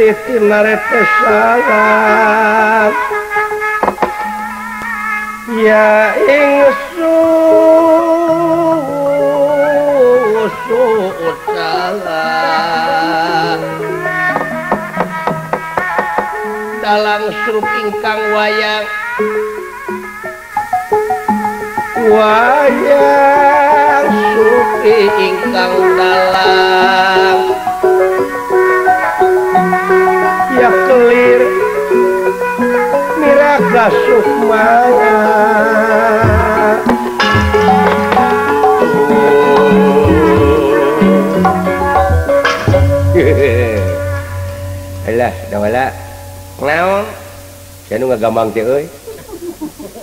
getih tina retesan ya ing susu utala dalang surup ingkang wayang wayang surup ingkang dalang ya kelir miraga sukmana. Alah, dah wala. Naon? Sia nu ngagambang teh euy.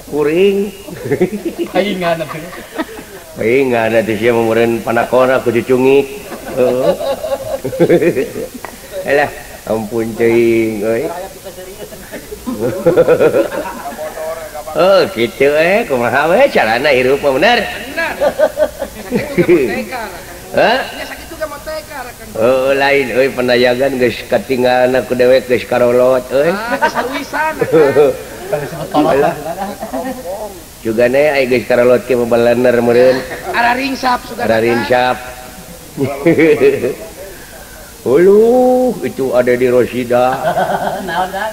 Kuring. Paingan atuh. Paingan atuh sia meureun panakona ku cucungik. Heeh. Alah, ampun teuing euy. Oh, kitu kumaha we carana hirup mah bener. Bener. Hah? Sakitu ge motekar kan. Oh, lain euy pendayagan geus katinggalna ku dewek geus karolot euy. Ah, saluisan. Jugane ai geus karolot ke balener meureun. Ara ringsap sugan. Ara ringsap. Uluh, itu ada di Rosida.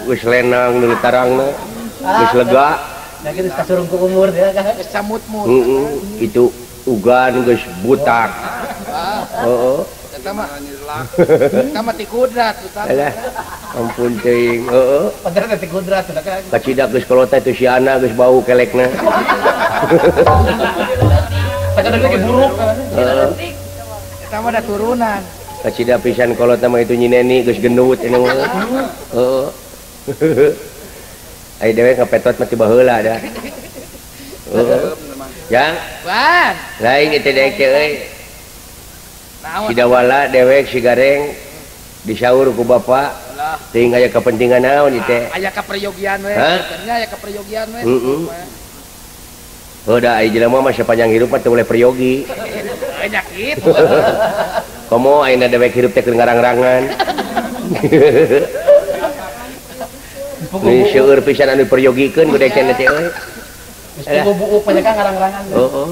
Geus lenang nu tarangna. Geus lega. Da geus kasurung ku umur dia kan. Geus camut-mut. Heeh, itu ugan geus butak. Heeh. Eta mah eta mah ti kudrat Alah, ampun teuing. Heeh. Padahal ti kudrat sudah kan. Kacida geus kolot teh si Ana geus bau kelekna. Sakadar ge buruk. Heeh. Eta mah da turunan. Kacida pisan kolot mah itu Nyi Neni geus gendut ini mah. Heeh. Ai dewek ngapetot mah ti baheula da. Heeh. Jang. Wan. Lain ieu teh dewek teh euy. Si Dawala dewek si Gareng disaur ku bapa. Teuing aya kepentingan naon ieu teh? Aya kaperyogian we. Nya aya kaperyogian we. Heeh. Heuh da ai jelema mah sapanjang hirup mah teu boleh peryogi. Nya kitu. Komo ayeuna dewek hirup teh keur ngarang-rangan. Nih seueur pisan anu diperyogikeun ku dewek teh euy. Geus buuk banyak ngarang-rangan. Heeh.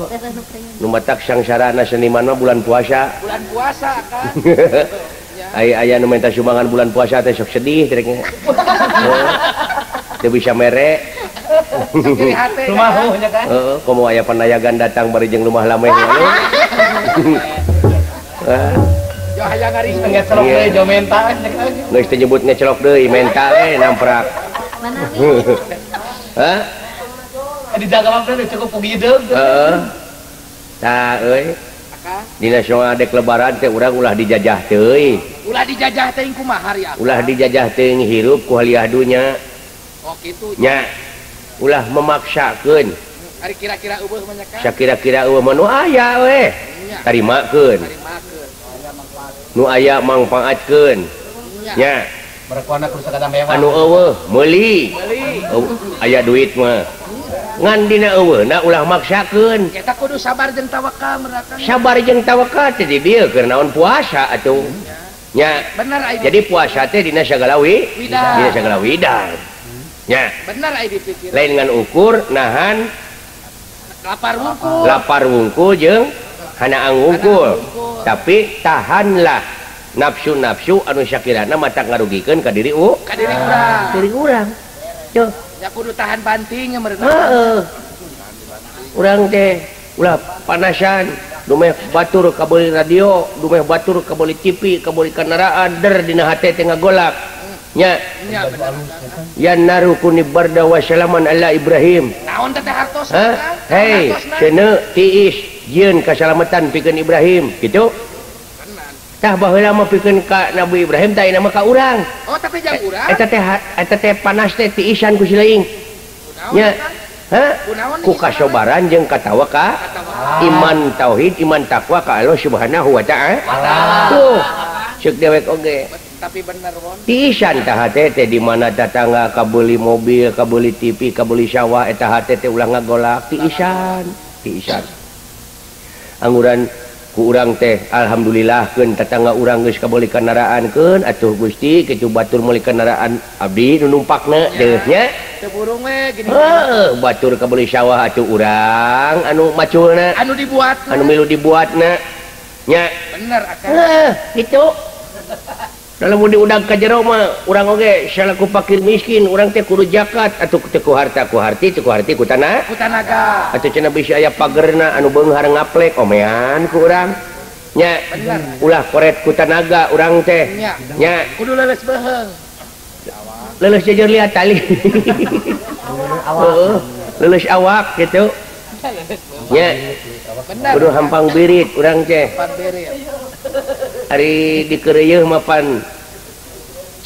Nu matak sangsarana seniman mah bulan puasa. Bulan puasa kan. Ai aya nu minta sumbangan bulan puasa teh sok sedih direknya. Teu bisa mere. Rumahuh nya kan. Heeh, komo aya panayagan datang bari jeung lumah lameh. Jo hayang ngaris ngecelok deui jo menta. Geus teu nyebut ngecelok deui menta we namprak. Hah? Dijaga mah teh cukup pugideug. Heeh. Tah euy. Dina soal dek lebaran teh urang ulah dijajah teuing. Ulah dijajah teuing kumaha ari akang? Ulah dijajah teuing hirup ku haliah dunya. Oh kitu. Nya. Ulah memaksakeun. Ari kira-kira eueuh mah nya kan? Sakira-kira eueuh mah nu aya we. Tarimakeun. Nu aya mangfaatkeun. Nya. Anu eueuh meuli. Aya duit mah. Ngan dina eueuhna ulah maksakeun. Eta kudu sabar jeung tawakal merakan. Sabar jeung tawakal teh di dieu keur naon puasa atuh. Nya. Bener ai. Jadi puasa teh dina sagala widal. Dina sagala widal. Nya. Bener ai dipikir. Lain ngan ukur nahan lapar wungkul. Lapar wungkul jeung hanaang wungkul. Tapi tahanlah nafsu-nafsu anu sakirana matak ngarugikeun ka diri ka diri urang. Diri urang. Tuh. Ya kudu tahan banting meureun. Heeh. Urang teh ulah panasan, dumeh batur kabeuli radio, dumeh batur kabeuli TV, kabeuli kendaraan, der dina hate teh ngagolak. Nya. Ya naru kuni barda wa salaman ala Ibrahim. Naon teh hartos? Hei, ceneu tiis jieun kasalamatan pikeun Ibrahim, kitu. Tah baheula mah pikeun ka Nabi Ibrahim tah ayeuna mah ka urang. Oh, tapi jang urang. Eta teh panas teh tiisan ku si leuing. Nya. Hah? Ku kasobaran jeung katawa ka iman tauhid, iman takwa ka Allah Subhanahu wa ta'ala. Tuh, ceuk dewek oge. Tapi bener won. Tiisan tah hate teh di mana tatangga kabeuli mobil, kabeuli TV, kabeuli sawah eta hate teh ulah ngagolak tiisan, tiisan. Angguran Ku urang teh alhamdulillah keun tetangga urang geus kabeuli kendaraan keun atuh Gusti kitu batur meuli kendaraan abdi nu numpakna deuh nya. Teu burung we gini. Heuh, batur kabeuli sawah atuh urang anu maculna. Anu dibuatna. Anu milu dibuatna. Nya. Bener akang. Heuh, kitu. Dalam diundang ka jero mah urang oge salaku fakir miskin urang teh kudu zakat atuh teu ku harta ku harti teu ku harti ku tanah ku tanaga atuh cenah bisi aya pagerna anu beunghar ngaplek omean ku urang nya ulah koret ku tanaga urang teh nya kudu leuleus beuheung leuleus jejer liat tali heeh leuleus awak kitu nya kudu hampang birit urang teh ari dikeureuyeung mah pan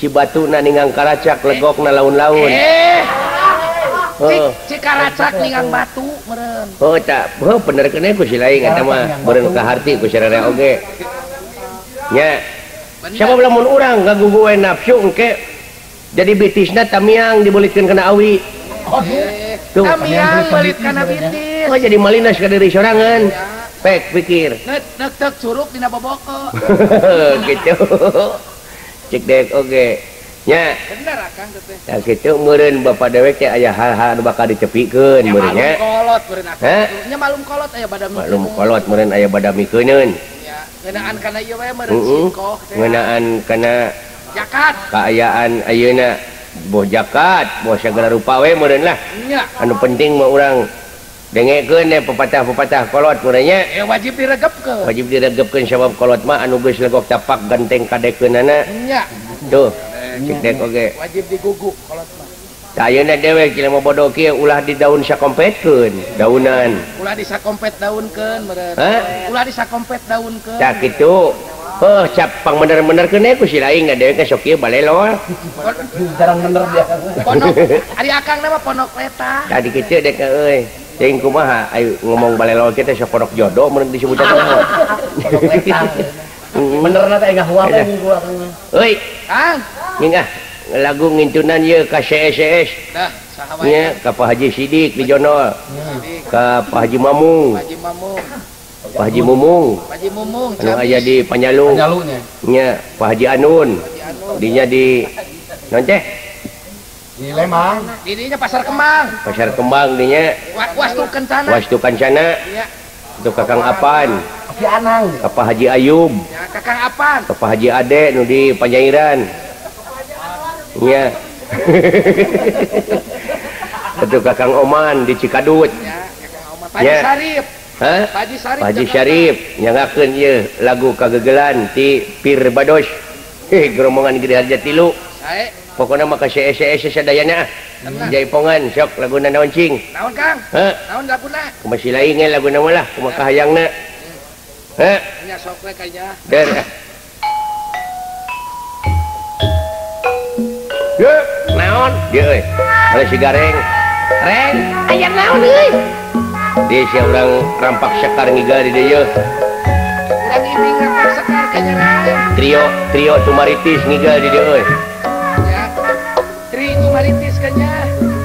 Cibatuna ningang karacak legokna laun-laun. Cikaracak ningang batu meureun. Oh tak, heuh bener keneh ku si laing eta mah meureun ka harti ku si rere oge. Nya. Sabab lamun urang ngaguguwe nafsu engke jadi bitisna tamiang dibelitkeun kana awi. Tuh, tamiang belit kana bitis. Oh jadi malinas ka diri sorangan. Pek pikir. Nek tek curug dina boboko. Gitu. Cek dek oge. Nya. Bener akang teh. Tah kitu meureun bapak dewek teh aya hal-hal anu bakal ditepikeun meureun nya. Malum kolot meureun akang. Nya malum kolot aya badamikeun. Malum kolot meureun aya badamikeuneun. Nya, ngeunaan kana ieu we meureun sikoh teh. Ngeunaan kana zakat. Kaayaan ayeuna boh zakat, boh sagala rupa we meureun lah. Nya. Anu penting mah urang dengekeun deh pepatah-pepatah kolot meureun nya. Wajib diregepkeun. Wajib diregepkeun sabab kolot mah anu geus legok tapak genteng kadekeunana. Nya. Tuh, cek dek oge. Wajib digugu kolot mah. Tah ayeuna dewek jelema bodoh kieu ulah di daun sakompetkeun, daunan. Ulah disakompet daunkeun meureun. Ulah disakompet daunkeun. Tah kitu. Heuh, cap pangbener-benerkeun ku si laing da dewek sok kieu balelol. Jarang bener dia. Ponok, ari akang mah ponok leta. Tadi kitu dek euy. Cing kumaha ayo ngomong balelol kita sok ponok jodoh meureun disebut teh. Benerna teh ngahuap we gua akang. Euy, Kang. Ning ah lagu ngintunan ieu ka CSS. Dah, saha wae. Nya ka Pak Haji Sidik di Jonol. Ka Pak Haji Mamung. Pak Haji Mamung. Pak Haji Mumung. Pak Haji Mumung. Anu aya di Panyalu. Panyalunya. Nya Pak Haji Anun. Dinya di naon teh? Di Lembang. Dinya Pasar Kembang. Pasar Kembang dinya. Wastu Kencana. Wastu Kencana. Iya. Itu Kakang Apan. Haji Anang. Ka Pak Haji Ayub. Ya, Kakang Apan. Ka Pak Haji Ade nu di Panjairan. Nya. Itu Kakang Oman di Cikadut. Ya, Kakang Oman. Pak Haji Sarip. Hah? Pak Haji Sarip. Pak Haji Syarif nyangakeun ieu lagu kagegelan ti Pir Bados. Heh, gerombongan Giri Harja Tilu. Sae. Pokokna mah ka CSS sadayana. Jaipongan sok laguna naon cing? Naon Kang? Heh. Naon laguna? Kumaha si laing ge laguna mah lah, kumaha kahayangna. Heh. Nya sok we kayaknya. Der. Ye, naon? Dia euy. Ada si gareng. Reng, aya naon euy? Dia si urang rampak sekar ngigal di dieu. Urang ibing rampak sekar kayaknya. Trio, trio Tumaritis ngigal di dieu euy. Ya. Tri Tumaritis kayaknya. Yeah.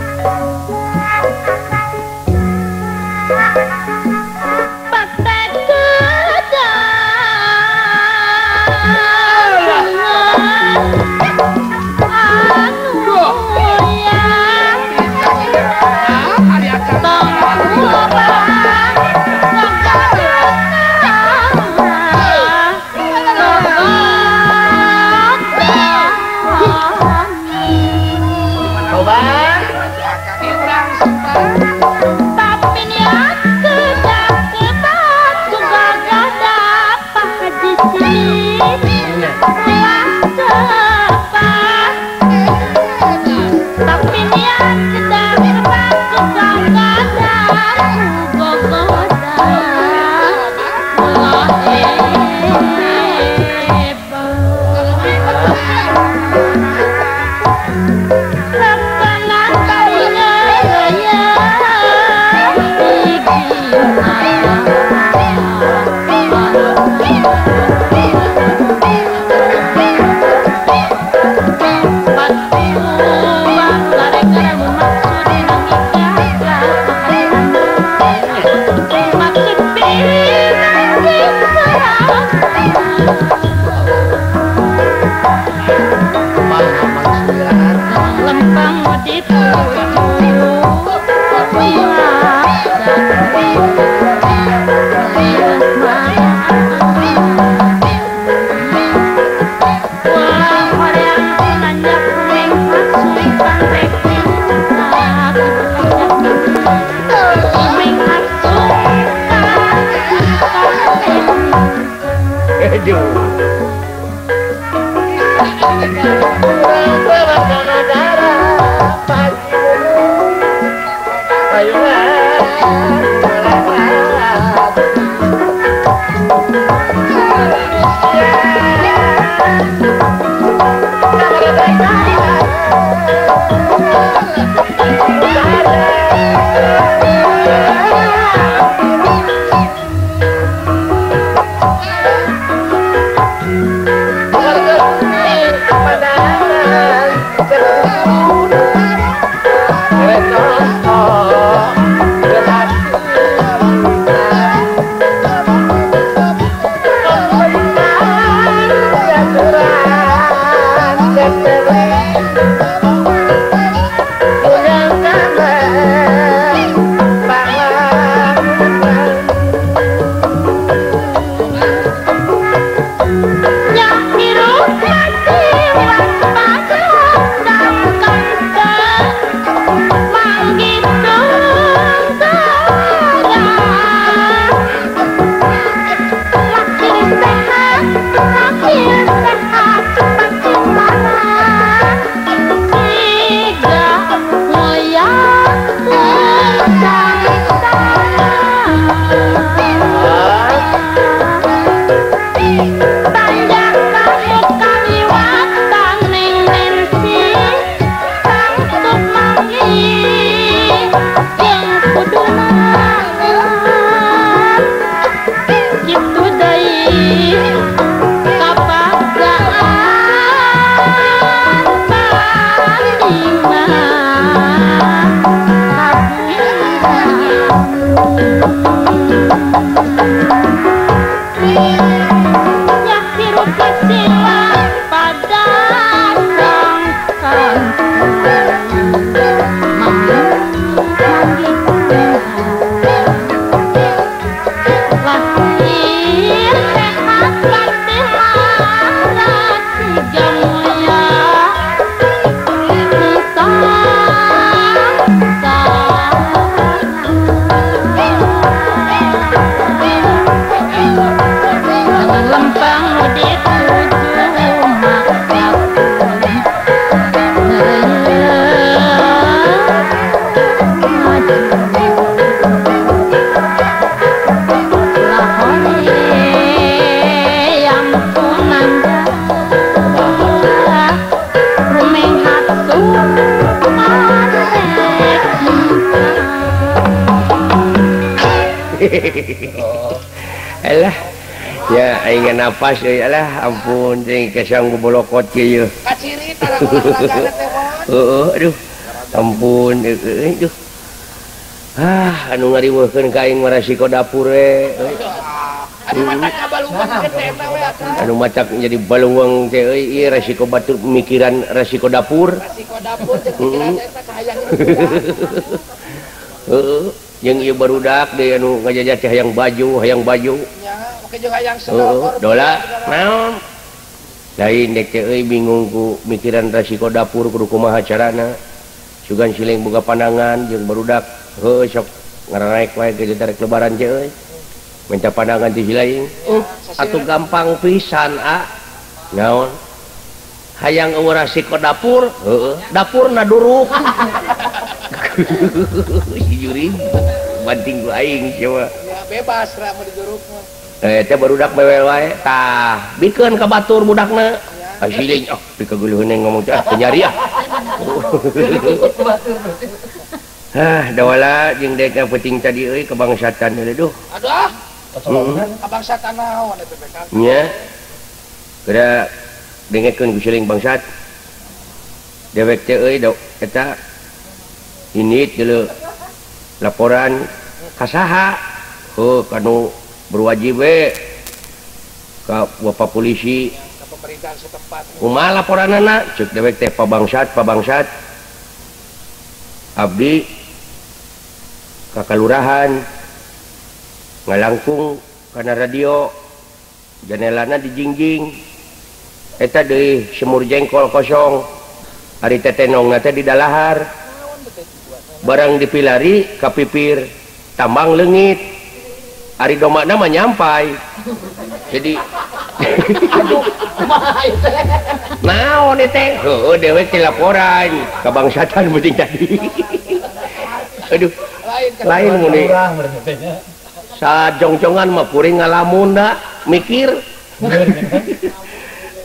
Alah ya aing napas euy alah ampun cing kesang bolokot kieu. Kaciri tara olahraga teh Bon. Heeh aduh ampun euy aduh. Ah anu ngariweuhkeun ka aing mah resiko dapur we. Anu matak kabaluang teh eta we atuh. Anu matak jadi baluang teh euy ieu resiko batur pemikiran resiko dapur. Resiko dapur jeung pikiran eta kahayang. Heeh jeung ieu barudak deui anu ngajajah teh hayang baju, hayang baju. Nya, oke jeung hayang sendal. Dola naon? Lain dek teh euy bingung ku mikiran resiko dapur kudu kumaha carana. Sugan siling boga pandangan jeung barudak heuh sok ngaraek wae ge darek lebaran teh euy. Minta pandangan ti silaing. Atuh gampang pisan a. Naon? Hayang eueuh resiko dapur, heueuh, dapurna duruk. Si jurig banting ku aing coba. Ya bebas ra mun diduruk mah. Teh barudak bewel wae tah bikeun ka batur budakna. Asiling oh pikageuleuheun ngomong teh teu nyari ah. Hah dawala jeung dek penting tadi euy kebangsatan euy duh. Aduh ah. Kabangsatan naon eta teh Kang? Nya. Geura dengekeun ku siling bangsat. Dewek teh euy eta ini dulu laporan kasaha heuh kanu berwajib we ka bapak polisi ka pemerintahan setempat kumaha laporanana cek dewek teh pabangsat pabangsat Abdi ka kalurahan ngalangkung kana radio janelana dijingjing eta deui semur jengkol kosong ari tetenongna teh di dalahar barang dipilari ka pipir tambang leungit ari domana mah nyampai jadi naon teh heueuh dewek teh laporan ka bangsatan penting tadi aduh lain muni sajongjongan mah kuring ngalamun da mikir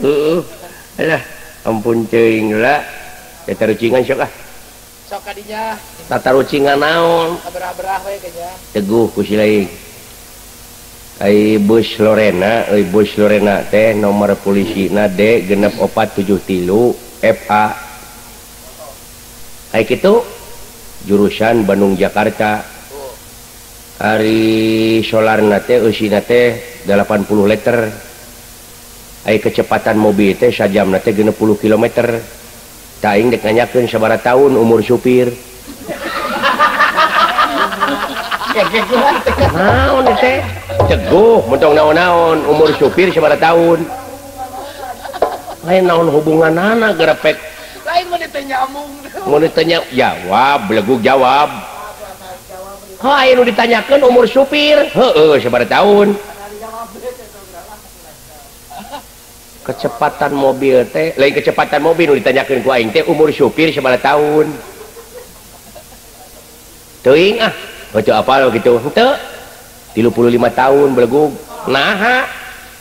heeh alah ampun teuing lah tatarucingan sok ah sok kadinya tatarucingan naon berah-berah we kayaknya teguh ku si lain ai bus Lorena euy bus Lorena teh nomor polisina D 6473 FA ai kitu jurusan Bandung Jakarta ari solarna teh eusina teh 80 liter ai kecepatan mobil teh sajamna teh 60 km tah aing dek nanyakeun sabaraha tahun umur supir naon teh teguh mentong naon-naon umur supir sabaraha tahun lain naon hubunganana gerepek lain mun teh nyambung mun teh jawab belegug jawab ha aya nu ditanyakeun umur supir heueuh sabaraha tahun kecepatan mobil teh lain kecepatan mobil nu ditanyakeun ku aing teh umur supir sabaraha tahun teuing ah heueuh apal kitu henteu 35 tahun belegug naha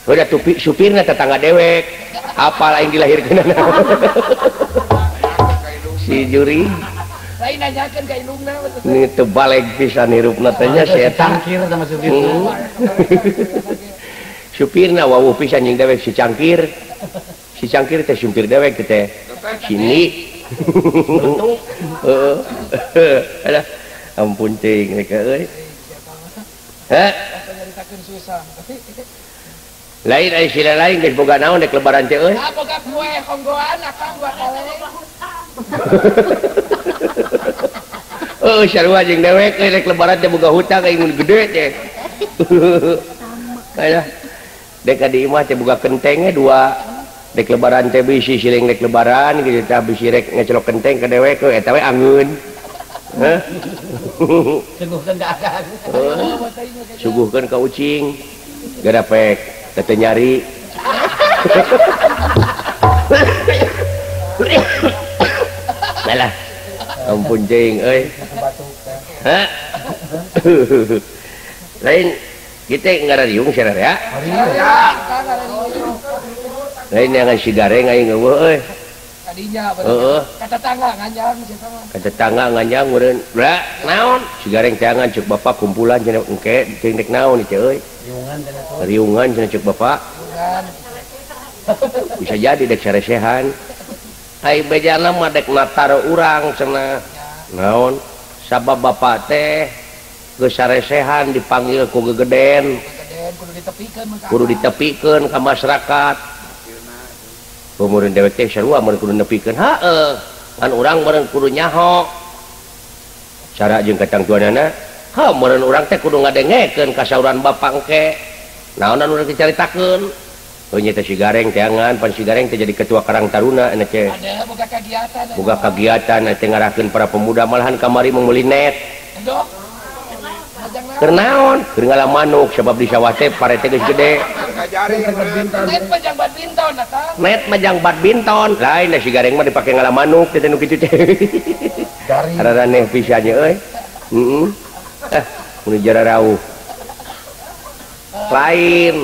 udah tupi supirna tetangga dewek apal aing dilahirkeunana si juri lain nanyakeun ka indungna ni teu baleg pisan hirupna teh nya si eta cangkir sama supir supirna wawuh pisan jeung dewek si cangkir teh supir dewek teh sini heeh alah ampun teuing rek euy heh lain ai sila lain geus boga naon dek lebaran teh euy ah boga kue konggoan akang buat kaleng heuh sarua jeung dewek euy rek lebaran teh boga hutang aing mun gede teh alah dek ka di imah teh boga kenteng dua dek lebaran teh bisi siling dek lebaran kitu tah bisi rek ngecelok kenteng ka dewek euy eta we angeun heh suguhkeun ka akang suguhkeun ka ucing garapek teu nyari alah ampun teuing euy hah lain kita ngarariung sararea ya lain yang si gareng aing eueuh euy kadinya heeh ka tetangga nganjang sia mah ka tetangga nganjang meureun bra naon si gareng teangan ceuk bapak kumpulan cenah engke teuing rek naon ieu euy riungan cenah riungan cenah ceuk bapak bisa jadi dek saresehan ai bejana mah dek natar urang cenah naon sabab bapak teh geus saresehan dipanggil ku gegeden kudu ditepikeun ka masyarakat pemeureun dewek teh sarua meureun kudu nepikeun haeuh kan urang meureun kudu nyaho cara jeung katangtuanana ha meureun urang teh kudu ngadengekeun ka sauran bapak engke naonan urang teh caritakeun heuh nya teh si gareng teangan pan si gareng teh jadi ketua Karang Taruna enya teh boga kagiatan boga kagiatan teh ngarahkeun para pemuda malahan kamari meuli net keur naon keur ngala manuk sebab di sawah teh pare teh geus gede net majang badminton akang net majang badminton lain da si gareng mah dipake ngala manuk teh nu kitu teh araraneh pisan nya euy heeh eh mun jararauh lain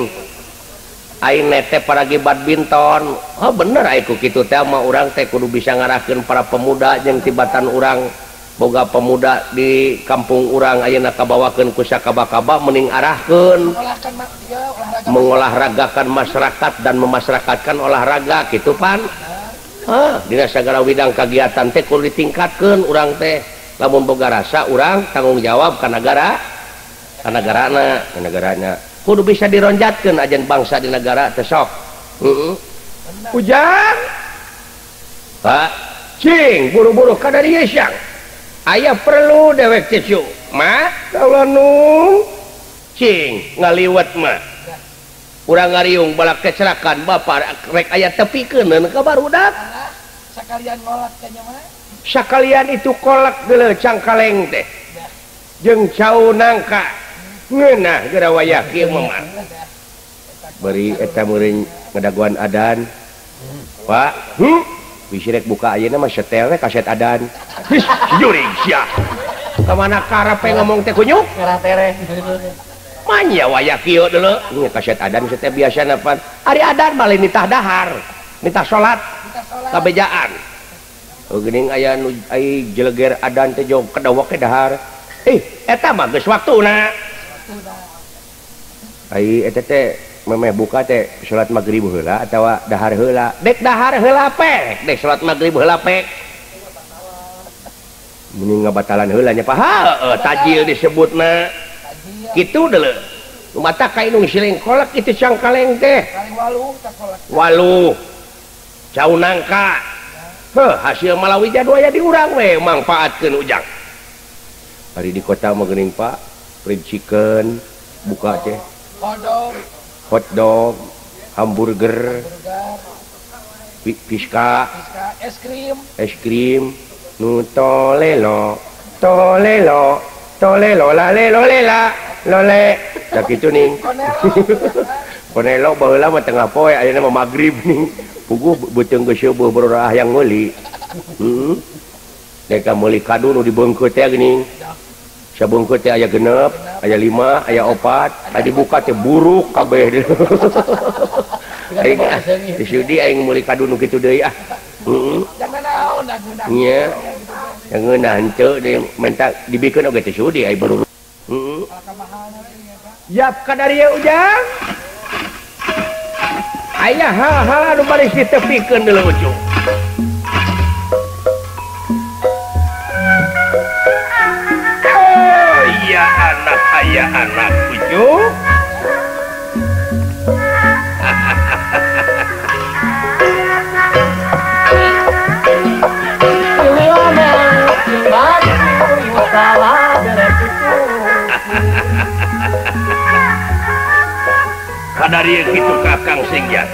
aing net teh paragi badminton oh bener ai ku kitu teh mah urang teh kudu bisa ngarahkeun para pemuda jeung tibatan urang boga pemuda di kampung urang ayeuna kabawakeun ku sakaba-kaba mending arahkeun mengolahragakan masyarakat dan memasyarakatkan olahraga kitu pan hah dina sagala widang kagiatan teh kudu ditingkatkeun urang teh lamun boga rasa urang tanggung jawab ka nagara ka nagarana ka negarana kudu bisa dironjatkeun ajen bangsa di negara teh sok heeh ujang Pak cing buru-buru ka dari siang Aya perlu dewek tisu ma kaula nu cing ngaliwet mah urang ngariung balak kecelakaan bapak rek aya tepikeun ka barudak sakalian ngolak teh nya mah sakalian itu kolak geuleuh cangkaleng teh jeung cau nangka ngeunah geura wayah kieu mah bari eta meureun ngadaguan adan Pak bisi rek buka ayeuna mah setel we kaset adan jurig sia ka mana karape ngomong teh kunyuk ngaratere manya wayah kieu deuleu nya kaset adan teh biasana pan ari adan mah lain nitah dahar nitah salat kabejaan oh geuning aya nu ai jeleger adan teh jog kadawak ke dahar eta mah geus waktuna ai eta teh memeh buka teh salat magrib heula atawa dahar heula dek dahar heula pek dek salat magrib heula pek mending ngabatalan heula nya paha tajil disebutna kitu deuleu mata ka indung siling kolak itu cangkaleng teh waluh cau nangka heuh hasil malawija aya di urang we mangfaatkeun ujang ari di kota mah geuning Pak fried chicken buka teh hotdog hamburger fiska es krim nu tolelo tolelo tolelo lalelo lela lole da kitu ning konelo baheula mah tengah poe ayeuna mah magrib ning puguh beuteung geus seueuh berorah yang meuli heeh deka meuli kadu nu dibeungkeut teh geuning sabungkeut teh aya 6 aya 5 aya 4 tadi buka teh buruk kabeh aing disudi aing meuli kadu nu kitu deui ah heeh nya ngeunah henteu deui menta dibikeun oge teh sudi aing baru heeh yap kadarieu ujang aya hal-hal anu baris ditepikeun deuleu ujung. Ya anak ayah anak ujung kadari kitu kakang singjan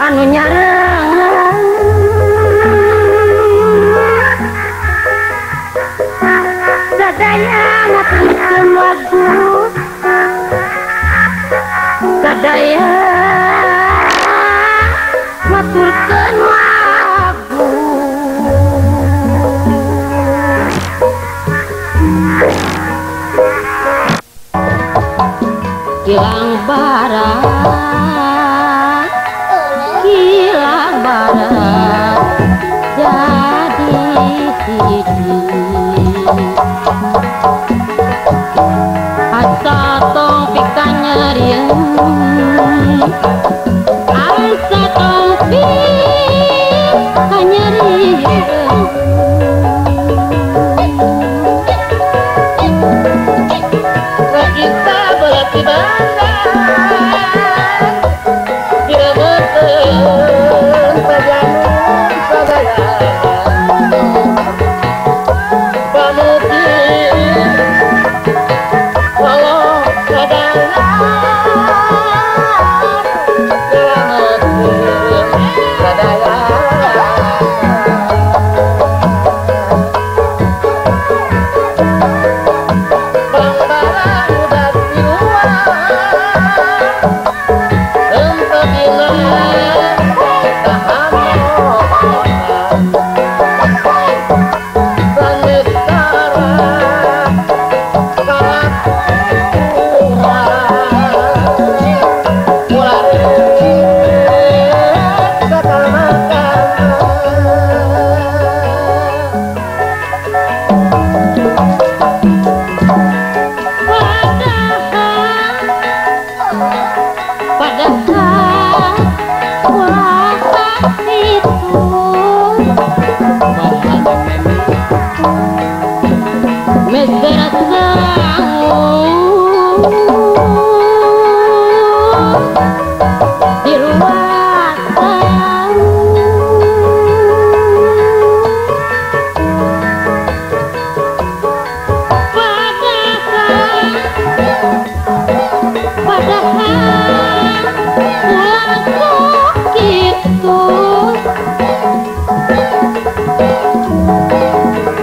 anu nyarang sadaya ngaturkeun lagu sadaya ngaturkeun lagu kilang bara kilang bara jadi hiji asa tong pikanyerieun asa tong pikanyerieun kita berarti bandar.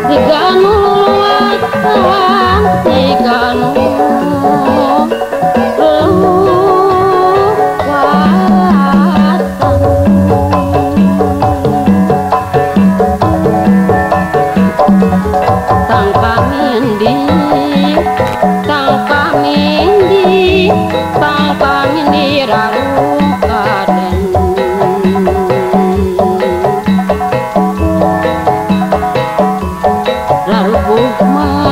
Siga nu luasan siga nu luasan. Tang pamindi, tang pamindi, tang pamindi rarukadan. Rarubuh mah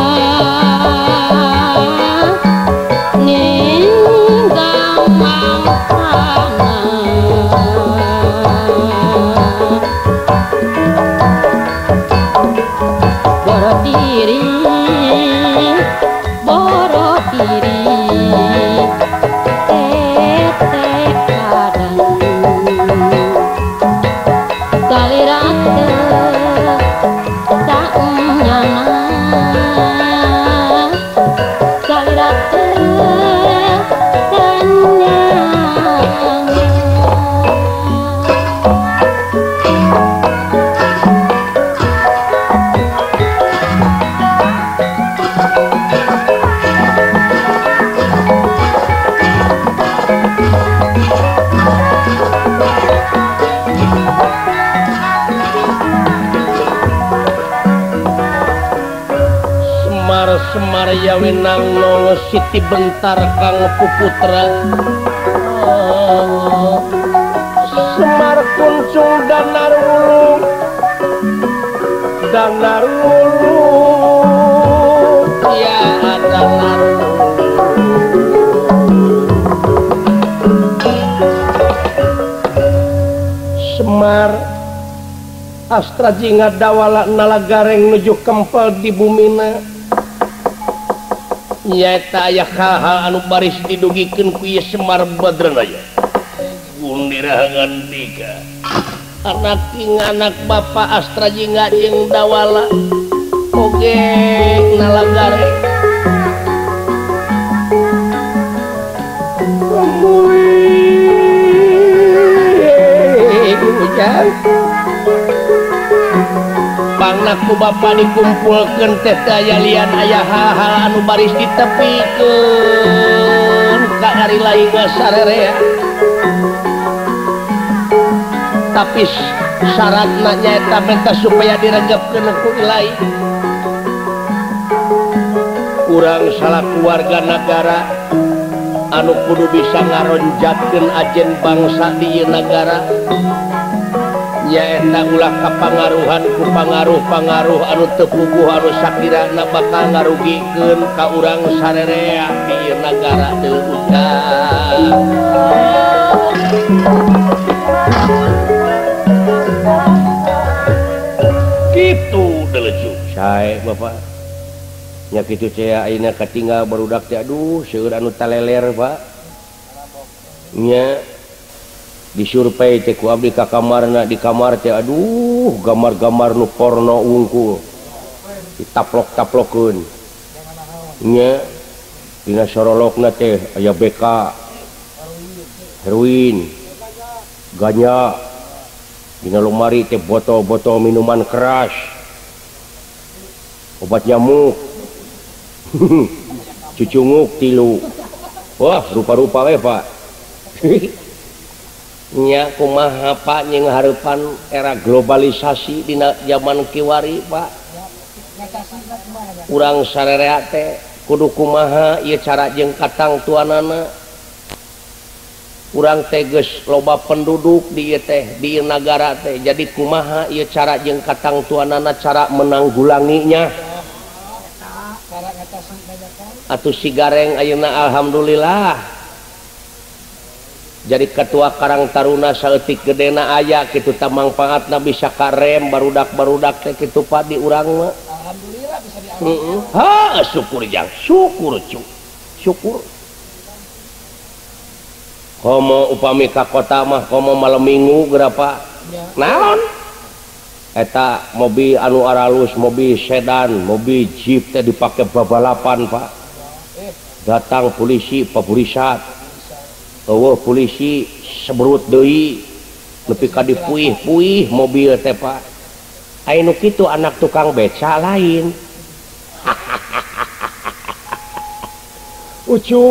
ninggang mangsana. Boro diri, boro diri, tete kadan. Salira teu tak nyana, salira teu nyana. Semar Yawinang nolo Siti Bentar Kang Puputra. Semar kuncung danar wulung, danar wulung, ya danar wulung. Semar Astra Jingga Dawala nalagareng nuju kempel di bumina. Nyaeta aya hal-hal anu baris didugikeun ku ieu Semar Badranaya. Gundira ngandika. Anak ing anak Bapak Astra Jingga jeung Dawala oge nalagareng. Ujang. Pangna ku bapa dikumpulkeun teh teu aya lian aya hal-hal anu baris ditepikeun ka ari lain sarerea. Tapi syaratna nyaeta menta supaya diregepkeun ku ilahi. Urang salaku warga nagara anu kudu bisa ngaronjatkeun ajen bangsa di ieu nagara. Nyaeta ulah kapangaruhan ku pangaruh-pangaruh anu teu puguh anu sakirana bakal ngarugikeun ka urang sarerea di ieu nagara deui ujang. Kitu deuleu sae Bapak. Nya kitu teh ayeuna katinggal barudak teh aduh seueur anu taleler Pak. Nya disurvei teh ku abdi ka kamarna, di kamar teh aduh gambar-gambar nu porno wungkul ditaplok-taplokeun nya dina sorolokna teh aya BK heroin ganja dina lemari teh botol-botol minuman keras obat nyamuk cucunguk tilu wah rupa-rupa we Pak. Nya kumaha Pak jeung hareupan era globalisasi dina zaman kiwari Pak. Urang sarerea teh kudu kumaha ieu cara jeung katangtuanana. Urang teh geus loba penduduk di ieu teh di ieu nagara teh jadi kumaha ieu cara jeung katangtuanana cara menanggulanginya. Atuh si Gareng ayeuna alhamdulillah jadi ketua Karang Taruna saeutik gedena aya kitu tah mangpaatna bisa karem barudak-barudak teh kitu Pak di urang mah. Alhamdulillah bisa diambil. Ha syukur jang, syukur cu. Syukur. Komo upami ka kota mah komo malam minggu geura Pak. Naon? Eta mobil anu aralus, mobil sedan, mobil jeep teh dipake babalapan Pak. Datang polisi papurisat. Eueuh polisi seberut deui nepi ka dipuih-puih mobil teh Pak. Anu kitu anak tukang beca lain. Ucu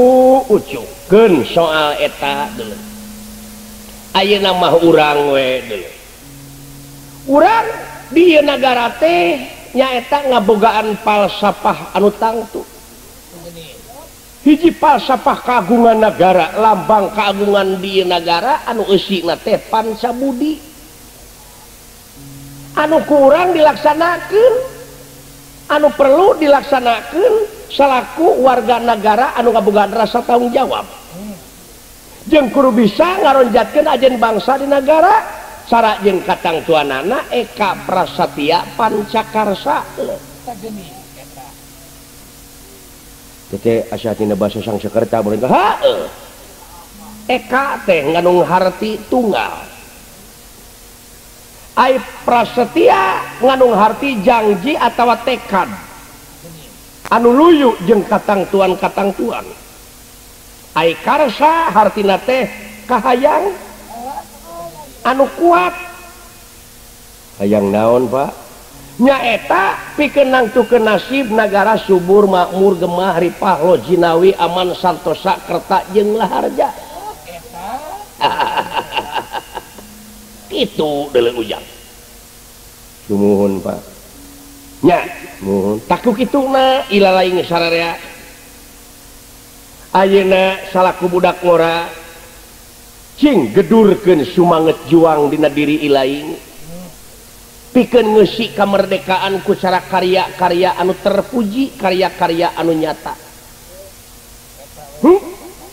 ucu keun soal eta deuleu. Ayeuna mah urang we deuleu. Urang di ieu nagara teh nyaeta ngabogaan falsafah anu tangtu. Hiji falsafah kagungan nagara, lambang kagungan di ieu nagara anu eusina teh Pancabudi. Anu kurang dilaksanakeun, anu perlu dilaksanakeun salaku warga negara anu ngabogaan rasa tanggung jawab. Jeung kudu bisa ngaronjatkeun ajen bangsa di nagara cara jeung katangtuanana Eka Prasatya Pancakarsa. Tete asa tina basa Sangsekerta meureun heueuh. Eka teh ngandung harti tunggal. Ai Prasetya ngandung harti janji atawa tekad anu luyu jeung katangtuan-katangtuan. Ai karsa hartina teh kahayang anu kuat. Hayang naon Pak? Nyaeta pikeun nangtukeun nasib nagara subur makmur gemah ripah lo jinawi aman santosa kerta jeung laharja. Itu deuleu ujang. Sumuhun Pak. Nya, muhun. Taku kituna ilalaing sararea. Ayeuna salaku budak ngora cing gedurkeun sumanget juang dina diri ilaing. Pikeun ngeusi kamerdekaan ku cara karya-karya anu terpuji, karya-karya anu nyata.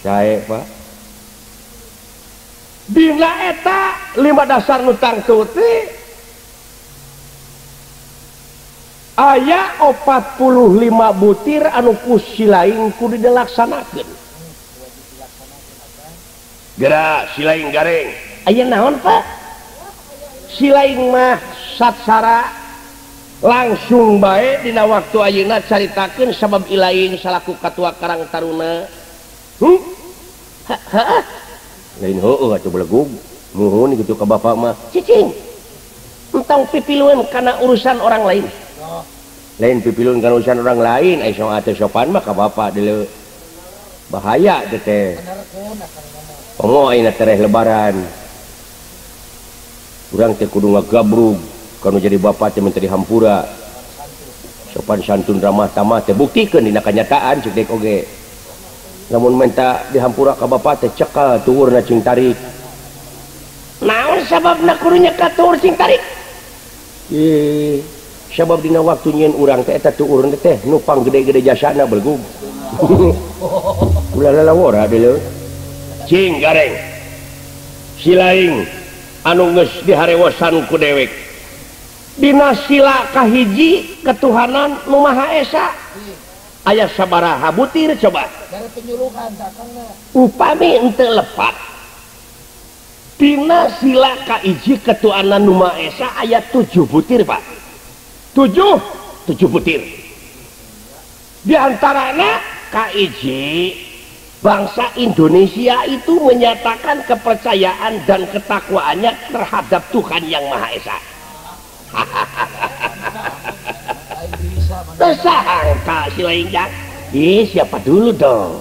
Sae Pak. Dina eta lima dasar nu tangtu teh aya 45 butir anu ku silaing kudu dilaksanakeun. Geura silaing gareng. Aya naon Pak? Silaing mah satsara langsung bae dina waktu ayeuna caritakeun sabab ilaing salaku katua Karang Taruna. Hah? Lain heueuh atuh belegug. Nuhun kitu ka bapak mah. Cicing. Entong pipilueun kana urusan orang lain. Lain pipilueun kana urusan orang lain, ai soal teh sopan mah ka bapak deuleu. Bahaya teh teh. Komo ayeuna tereh lebaran. Urang teh kudu ngagabrug kanu jadi bapak teh minta dihampura. Sopan santun ramah tamah teh buktikeun dina kanyataan cek dek oge. Lamun minta dihampura ka bapak teh cekal tuurna cing tarik. Naon sababna kudu nyekal tuur cing tarik? Ih, sabab dina waktu nyieun urang teh eta tuurna teh nupang gede-gede jasana belgug. Ulah lalawora deuleu. Cing gareng. Silaing anu geus diharewosan ku dewek. Dina sila kahiji ketuhanan nu Maha Esa. Aya sabaraha butir coba. Upami henteu lepat. Dina sila kahiji ketuhanan nu Maha Esa aya 7 butir Pak. 7 butir. Di antaranya kahiji bangsa Indonesia itu menyatakan kepercayaan dan ketakwaannya terhadap Tuhan Yang Maha Esa. Tersangka si lainnya. Ih, siapa dulu dong?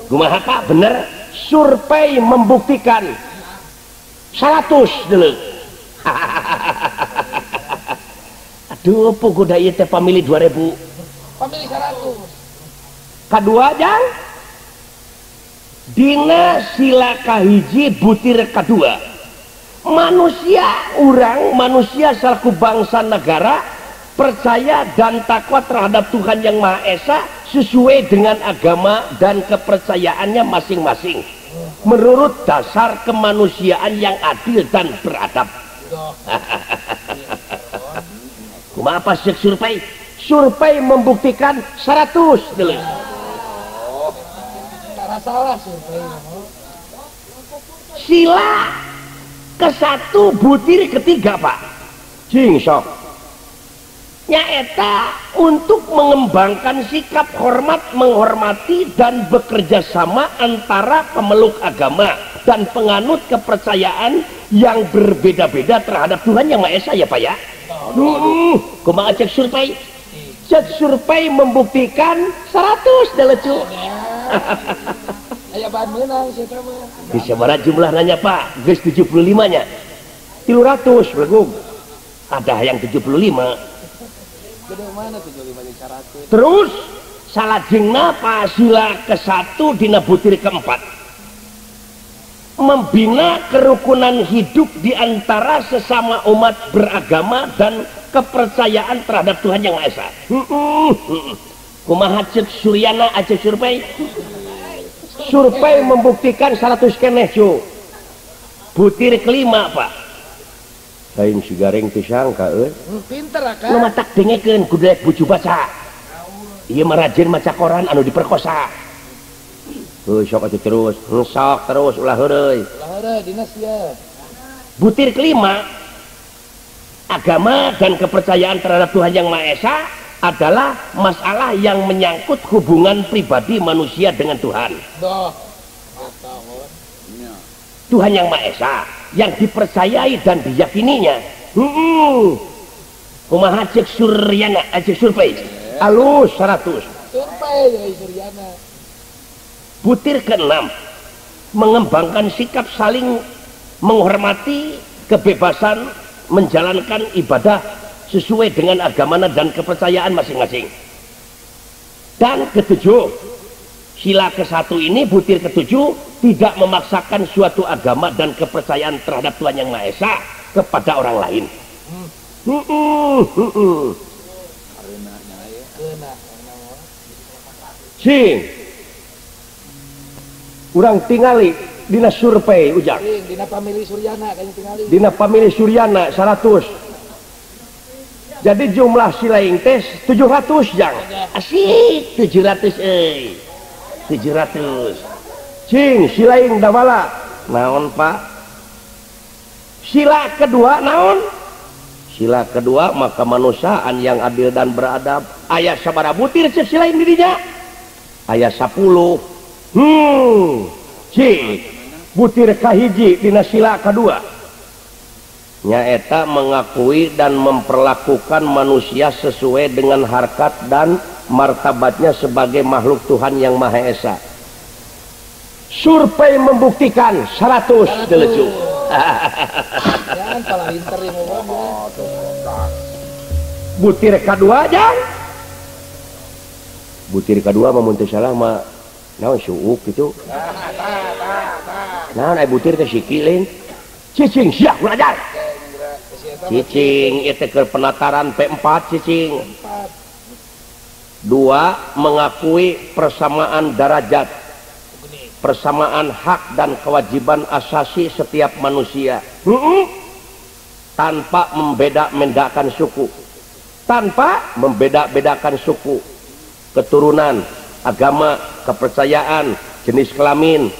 Kumaha Pak? Bener? Survei membuktikan 100 dulu. Aduh, puguh da ieu teh pamilih 2000. Pamilih 100. Kadua jang dina sila kahiji butir kadua. Manusia urang, manusia selaku bangsa negara percaya dan takwa terhadap Tuhan Yang Maha Esa sesuai dengan agama dan kepercayaannya masing-masing menurut dasar kemanusiaan yang adil dan beradab. Kumaha apa survei? Survei membuktikan 100 dulu. Salah survei. Sila ke satu butir ketiga Pak. Cing sok. Nyaeta untuk mengembangkan sikap hormat menghormati dan bekerja sama antara pemeluk agama, dan penganut kepercayaan yang berbeda-beda terhadap Tuhan Yang Maha Esa ya Pak ya. Kumaha cek survei? Cek survei membuktikan 100 delecu. Aya bahan meunang sia mah. Bisa bara jumlah nanya Pak, geus 75 nya. 300 belegug. Ada yang 75. Gede mana 75 jeung 100. Terus salajengna pasila ke-1 dina butir keempat. Membina kerukunan hidup di antara sesama umat beragama dan kepercayaan terhadap Tuhan Yang Maha Esa. Kumaha cek Suryana aceh survei? Survei membuktikan 100 keneh cu. Butir kelima Pak. Lain si gareng teu sangka euy. Pinter akang. Nu matak dengekeun kudu rek bucu baca. Ieu mah rajin maca koran anu diperkosa. Heuh sok atuh terus, sok terus ulah heureuy. Ulah heureuy dinas ya. Butir kelima, agama dan kepercayaan terhadap Tuhan Yang Maha Esa adalah masalah yang menyangkut hubungan pribadi manusia dengan Tuhan. Tuhan Yang Maha Esa yang dipercayai dan diyakininya. Kumaha cek Suryana, cek survei. Alus 100. Survei dari Suryana. Butir keenam, mengembangkan sikap saling menghormati kebebasan menjalankan ibadah sesuai dengan agama dan kepercayaan masing-masing. Dan ketujuh, sila ke-1 ini butir ketujuh tidak memaksakan suatu agama dan kepercayaan terhadap Tuhan Yang Maha Esa kepada orang lain. Sing urang tingali dina survei ujang. Dina pamilih Suryana kayaknya tingali. Dina pamilih Suryana 100. Jadi jumlah silaing teh 700 jang. Asik 700 euy. 700. Cing silaing dawala. Naon Pak? Sila kedua naon? Sila kedua maka kemanusiaan yang adil dan beradab. Aya sabaraha butir cek silaing di dinya? Aya 10. Cing butir kahiji dina sila kedua nyaeta mengakui dan memperlakukan manusia sesuai dengan harkat dan martabatnya sebagai makhluk Tuhan Yang Maha Esa. Survei membuktikan 100 delecu. Butir kedua jang. Butir kedua mah mun teu salah mah naon suuk gitu. Naon ai butir teh siki lain. Cicing sia kurang ajar. Cicing ieu teh keur penataran P4 cicing. 2 mengakui persamaan derajat, persamaan hak dan kewajiban asasi setiap manusia. Tanpa membeda-bedakan suku. Tanpa membeda-bedakan suku, keturunan, agama, kepercayaan, jenis kelamin,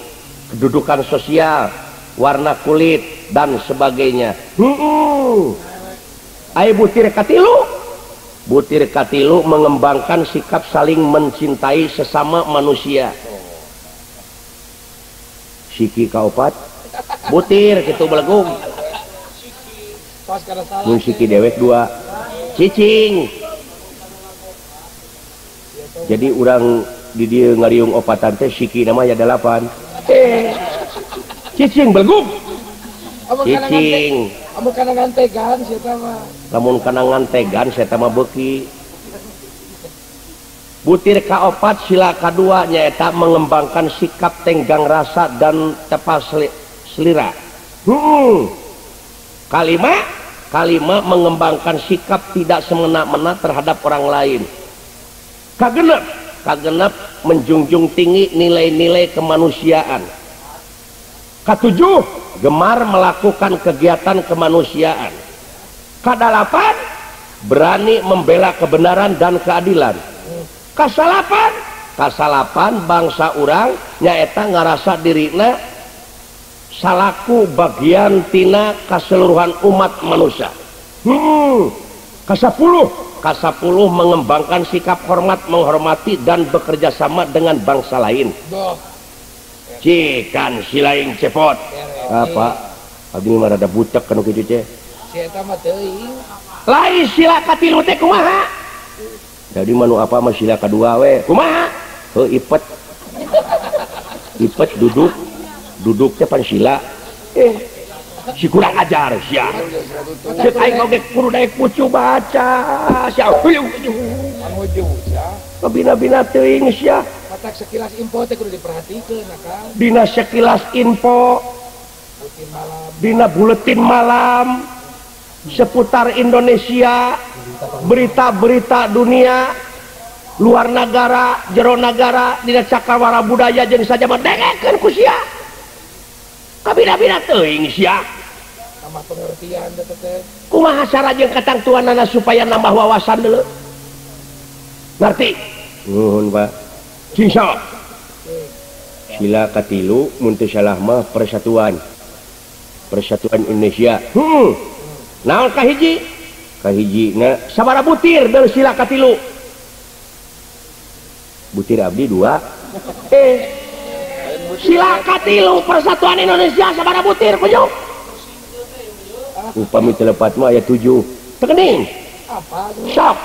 kedudukan sosial, warna kulit, dan sebagainya. Ai butir katilu. Butir katilu mengembangkan sikap saling mencintai sesama manusia. Siki kaopat butir kitu belegung. Mun siki dewek 2 cicing. Jadi urang di dieu ngariung opatan teh siki nama ya 8. Cicing belegung. Cicing. Lamun kana ngantegan sia mah. Lamun kana ngantegan sia mah beuki. Butir kaopat sila kadua nyaeta mengembangkan sikap tenggang rasa dan tepas selera. Kalima mengembangkan sikap tidak semena-mena terhadap orang lain. Kagenep menjunjung tinggi nilai-nilai kemanusiaan. Ketujuh, gemar melakukan kegiatan kemanusiaan. Kadalapan, berani membela kebenaran dan keadilan. Kasalapan bangsa urang nyaeta ngarasa dirina salaku bagian tina keseluruhan umat manusia. Kasapuluh mengembangkan sikap hormat, menghormati dan bekerja sama dengan bangsa lain. Cikan silaing cepot. Apa? Abdi mah rada butek kanu kitu teh. Si eta mah teuing. Lain sila katilu teh kumaha? Jadi mah nu apa mah sila kadua we. Kumaha? Heuh ipet. Ipet duduk. Duduk teh pan sila. Si kurang ajar sia. Ceuk aing oge kudu daek pucu baca. Sia. Bina-bina teuing sia. Matak sekilas info teh kudu diperhatikeun akang. Dina sekilas info, dina buletin malam seputar Indonesia, berita-berita dunia, luar negara, jero negara, dina cakrawala budaya jeung sajaba dengekeun ku sia. Kabina-bina teuing sia. Tambah pengertian teh. Kumaha cara jeung katangtuanana supaya nambah wawasan deuleu? Ngerti? Nuhun, Pak. Cing sok. Sila katilu mun teu salah mah persatuan. Persatuan Indonesia. Heeh. Naon kahiji? Kahijina sabaraha butir deui sila katilu? Butir abdi 2. Sila katilu persatuan Indonesia sabaraha butir kujuk? Upami teu lepat mah aya 7. Teu geuning. Sok.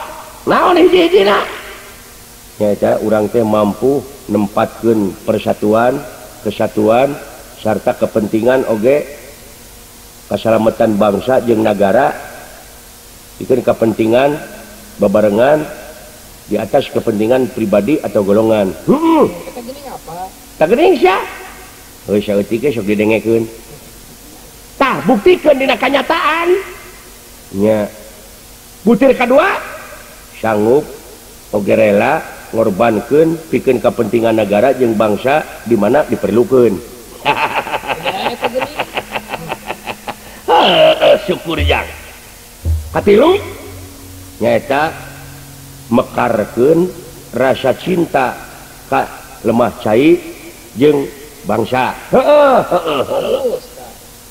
Naon hiji-hijina? Nyaeta urang teh mampu nempatkeun persatuan, kesatuan sarta kepentingan oge kasalamatan bangsa jeung nagara pikeun kepentingan babarengan di atas kepentingan pribadi atau golongan. Heeh. Eta geuning apa? Tah geuning sia. Heuh saeutik ge sok didengekeun. Tah buktikeun dina kanyataan. Nya. Butir kadua sanggup oge rela ngorbankeun pikeun kepentingan negara jeung bangsa di mana diperlukeun. Syukur jang. Katilu nyaeta mekarkeun rasa cinta ka lemah cai jeung bangsa. Heeh heeh.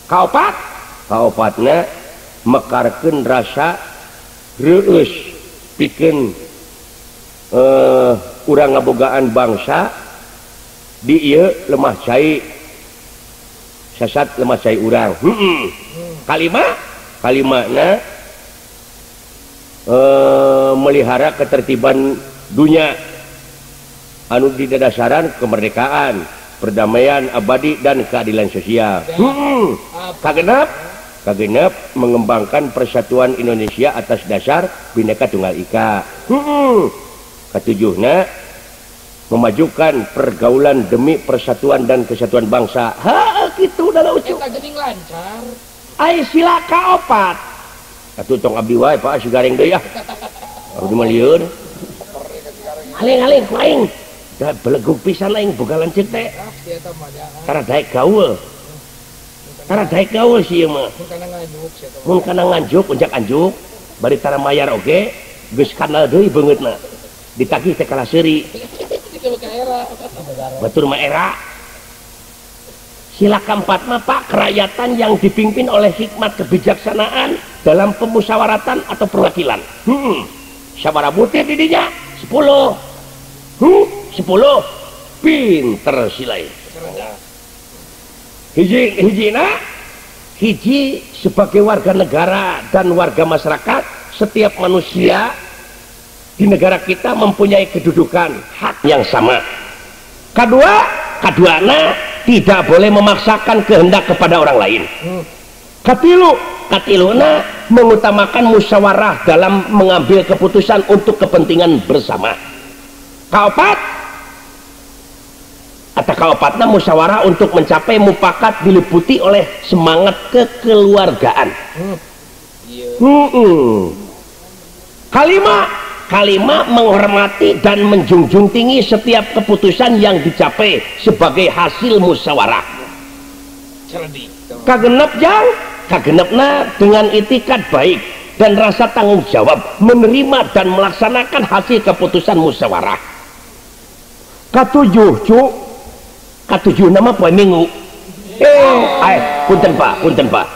Kaopat? Kaopatna mekarkeun rasa reueus pikeun urang ngabogaan bangsa di ieu lemah cai sasat lemah cai urang. Heeh. Kalima? Kalimana melihara ketertiban dunia anu didadasaran kemerdekaan, perdamaian abadi dan keadilan sosial. Heeh. Kagenep? Kagenep mengembangkan persatuan Indonesia atas dasar Bhinneka Tunggal Ika. Heeh. Ketujuhna memajukan pergaulan demi persatuan dan kesatuan bangsa. Ha, kitu da lucu. Eta geuning lancar. Ai sila kaopat. Atuh tong abdi wae Pak si gareng deui ah. Abdi mah lieur. Aling-aling ku aing. Da belegug pisan aing boga lanceuk teh. Tara daek gaul. Tara daek gaul si ieu mah. Mun kana nganjuk unjak-anjuk bari tara mayar oge geus kanal deui beungeutna. Ditagih teh kalah seuri. Batur mah era. Sila keempat mah Pak, kerakyatan yang dipimpin oleh hikmat kebijaksanaan dalam pemusyawaratan atau perwakilan. Sabaraha butir di dinya? 10. 10. Pinter silai. Hiji hijina hiji sebagai warga negara dan warga masyarakat, setiap manusia di negara kita mempunyai kedudukan hak yang sama. Kedua, kaduana tidak boleh memaksakan kehendak kepada orang lain. Katilu, katiluna mengutamakan musyawarah dalam mengambil keputusan untuk kepentingan bersama. Kaopat, atau kaopatna musyawarah untuk mencapai mufakat diliputi oleh semangat kekeluargaan. Kalima, kalima menghormati dan menjunjung tinggi setiap keputusan yang dicapai sebagai hasil musyawarah. Kagenep jang, kagenepna dengan itikad baik dan rasa tanggung jawab menerima dan melaksanakan hasil keputusan musyawarah. Katujuh cu, katujuh nama poe Minggu. Punten Pak, punten Pak.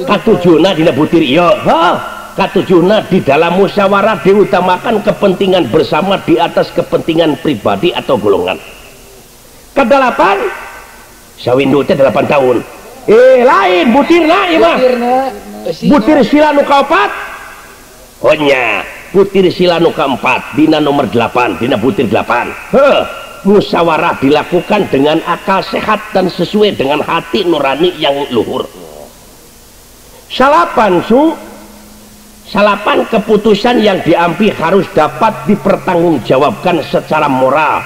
Katujuhna dina butir ieu. Hah? Katujuhna di dalam musyawarah diutamakan kepentingan bersama di atas kepentingan pribadi atau golongan. Kedelapan, Sawindu teh 8 tahun. Lain butirna ieu mah. Butir sila nu kaopat? Oh nya, butir sila nu kaempat dina nomor 8, dina butir 8. Heuh, musyawarah dilakukan dengan akal sehat dan sesuai dengan hati nurani yang luhur. Salapan su, salapan keputusan yang diambil harus dapat dipertanggungjawabkan secara moral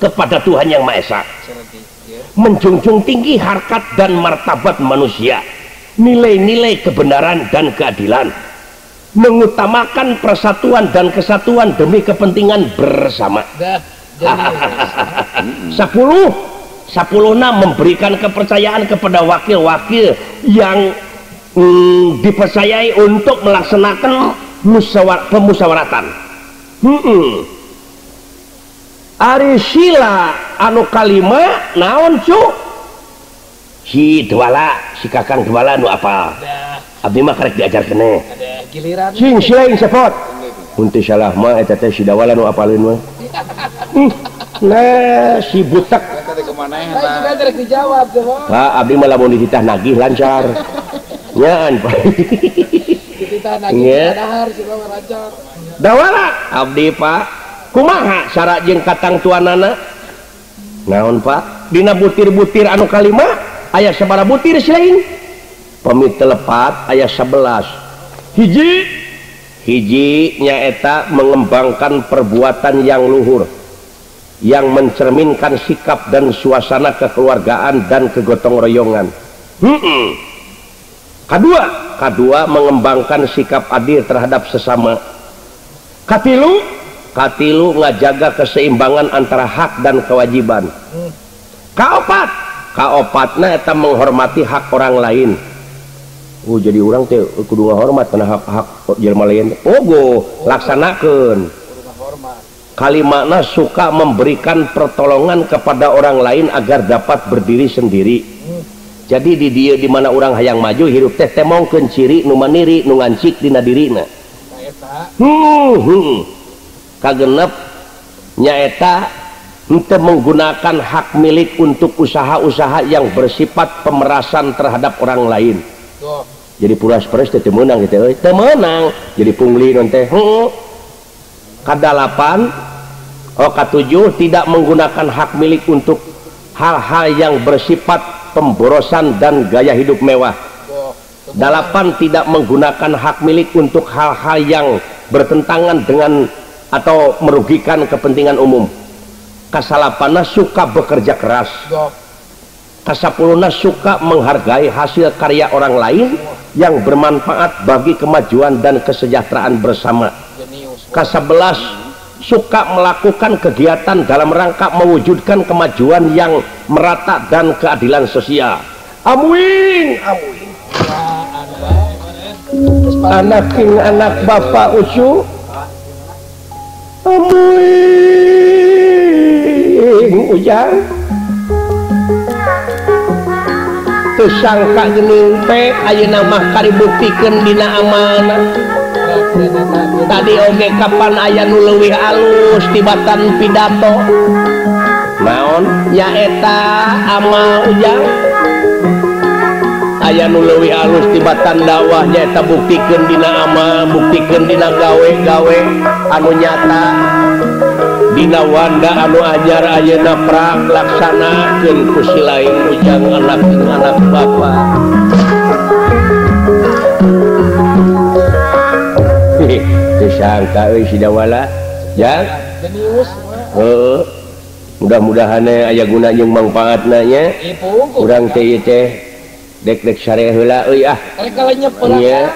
kepada Tuhan Yang Maha Esa. Menjunjung tinggi harkat dan martabat manusia, nilai-nilai kebenaran dan keadilan, mengutamakan persatuan dan kesatuan demi kepentingan bersama. 10 sepuluhna memberikan kepercayaan kepada wakil-wakil yang dipercayai untuk melaksanakan pemusyawaratan. Ari sila anu kalima naon cu? Si Dwala, si Kakang Dwala nu apa? Abdi mah karek diajar keneh. Sing silaing sepot. Mun teu salah mah eta teh si Dwala nu apaleun mah. Nah, si butek. Pak, abdi mah lamun dititah nagih lancar. Nyaan, Pak. Dititah nagih dahar si mah lancar. Dwala, abdi Pak. Kumaha syarat jeung katangtuanana? Naon Pak? Dina butir-butir anu kalima aya sabaraha butir silain? Pami telepat aya 11. Hiji hiji nyaeta mengembangkan perbuatan yang luhur yang mencerminkan sikap dan suasana kekeluargaan dan kegotong royongan. Kadua, mengembangkan sikap adil terhadap sesama. Katilu ngajaga keseimbangan antara hak dan kewajiban. Kaopat, kaopatna eta menghormati hak orang lain. Oh jadi orang teh kudu ngahormat kana hak-hak jelema lain. Ogo, laksanakeun. Kalimatna suka memberikan pertolongan kepada orang lain agar dapat berdiri sendiri. Jadi di dieu di mana orang hayang maju hirup teh temongkeun ciri nu maniri nu ngancik dina dirina. Kagenep nyaeta henteu menggunakan hak milik untuk usaha-usaha yang bersifat pemerasan terhadap orang lain. Jadi puras-peres teh teu meunang kitu euy, teu meunang. Jadi pungli non teh. Kadalapan, oh katujuh, tidak menggunakan hak milik untuk hal-hal yang bersifat pemborosan dan gaya hidup mewah. 8, tidak menggunakan hak milik untuk hal-hal yang bertentangan dengan atau merugikan kepentingan umum. Kasalapana suka bekerja keras. Kasapuluna suka menghargai hasil karya orang lain yang bermanfaat bagi kemajuan dan kesejahteraan bersama. Kasebelas suka melakukan kegiatan dalam rangka mewujudkan kemajuan yang merata dan keadilan sosial. Amuing, amuing. Anak king anak bapak ucu. Amuing ujang. Tersangka geuning pe ayeuna mah karibuktikeun dina amanah. Tadi oge kapan aya nu leuwih alus tibatan pidato. Naon nyaeta amal ujang. Aya nu leuwih alus tibatan dakwah nyaeta buktikeun dina amal, buktikeun dina gawe-gawe anu nyata. Dina wanda anu anyar ayeuna prak laksanakeun ku si lain ujang anak anak bapa. Disangka euy si Dawala jang heuh, mudah-mudahan aya guna jeung mangfaatna nya. Urang teh ieu teh dek-dek sare heula euy ah. Nya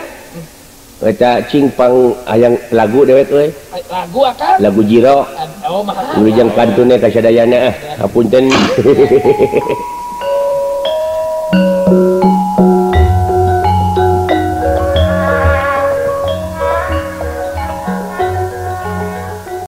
eta cing pang hayang lagu dewek euy. Lagu akan? Lagu jiro. Wilujeng kantune ka sadayana ah. Hapunten.